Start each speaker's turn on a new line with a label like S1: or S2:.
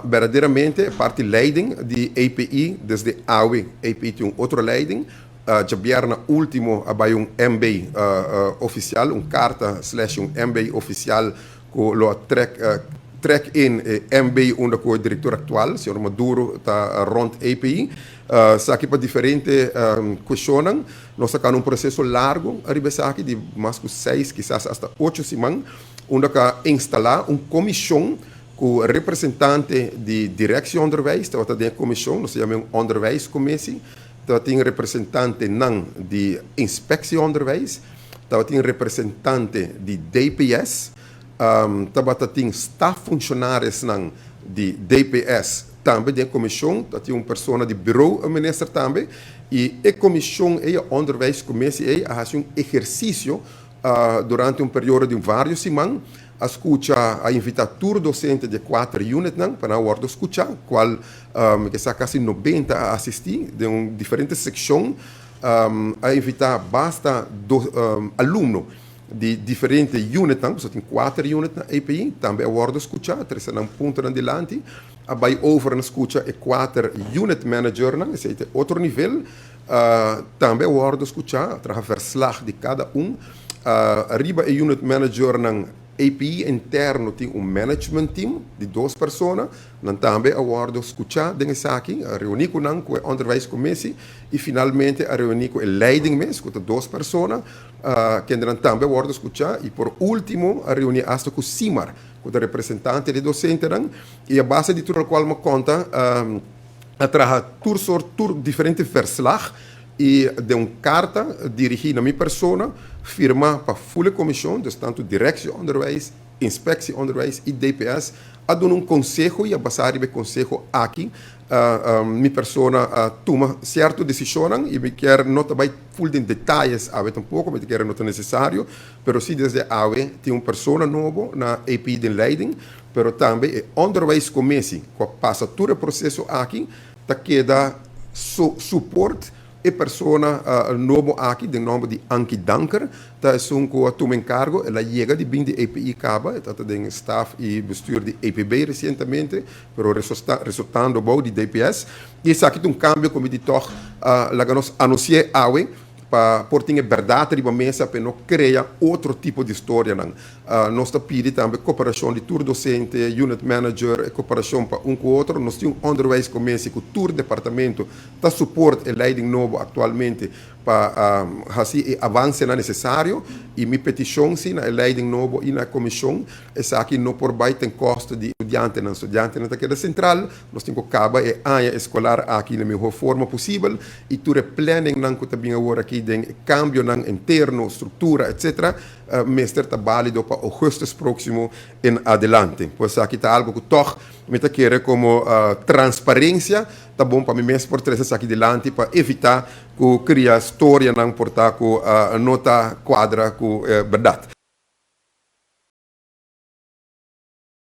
S1: Berdaderamente, parti leiding di EPI, desde awe, EPI tin un otro leiding. Djabièrnè último a bai un MB ofisial, un karta/un MB ofisial ku lo trek in MB unda ku e direktor aktual, señor Maduro, ta rònt EPI. Esaki pa diferente kuestionnan. Nos a un proseso largu ariba esaki di mas ku 6, kisas asta 8 siman, unda ku a instalá un komishon ku representante di directie onderwijs, tabata den komishon, nos yama un onderwijscommissie, tabatin representantenan di inspectie onderwijs, tabatin representante di DPS, tabatin staffunctionarisnan di DPS tambe den komishon, tabatin un persona di bureau minister tambe, i e komishon e onderwijscommissie a hasi un ehersisio durante un periodo di vários siman, a skucha, a invitá tur dosente di kuater unitnan pa nan wòrdu skuchá, kual ku sa kasi 90 a asistí di un diferente sekshon, a invitá basta alumno di diferente unitnan, so tin kuater unit na EPI, tambe a wòrdu skuchá, trese nan puntonan dilanti, a bai over na skucha e kuater unit managernan, esei ta otro nivel, tambe a wòrdu skuchá, traha verslag di kada un, riba e unit managernan EPI interno tin un management team di dos persona, nan tambe a wòrdu skuchá den esaki, a reuní ku nan ku e onderwijscommissie i finalmente a reuní ku e leiding mes, ku dos persona, ku nan tambe a wòrdu skuchá i por último a reuní hasta ku SIMAR, ku e representante di dosentenan, i a base di tur kual m'a konta, a traha tur sorto, tur diferente verslag i di un karta dirigí na mi persona, firmá pa full komishon, dus tantu directie onderwijs, inspectie onderwijs i DPS, a duna un konseho i a basá e konseho aki, mi persona a tuma sierto desishon i mi ke no bai full den detaye awe tampoko, mi ke no ta nesesario, pero sí desde awe tin un persona nobo na EPI den leiding, pero tambe e onderwijscommissie, ku a pasa tur e proseso aki, ta keda support e persona nobo aki, di nòmber di Anki Danker, ta esun ku a tuma enkargo, el a yega di bin di EPI kaba, ta den staf i bestuur di EPB resientemente, pero resultando bou di DPS, i esaki un kambio ku mi di toch, laga nos anunsiá awe, pa por tin berdat riba mesa pa no krea otro tipo di historianan. Nos ta pidi tambe koperashon di tur dosente, unit manager, koperashon pa un ku otro. Nos tin un onderwijscommissie ku tur departamento ta support e leiding nobo aktualmente pa hasi e avansenan nesesario i mi petishon sí na leiding nobo i na komishon esaki no por bai ten koste di studiantenan. Studiantenan ta keda sentral, nos tin ku kaba e aña eskolar aki na mihó forma posibel i tur e planningnan ku ta bin awor aki den kambionan interno, struktura, etc. Mester ta válido pa ougùstùs próksimo en adelante. Pues aki ta algu ku toch mi ta kere komo transparensia, ta bon pa mi mes por trese esaki dilanti pa evitá ku kria historianan por ta ku no ta kuadra ku berdat.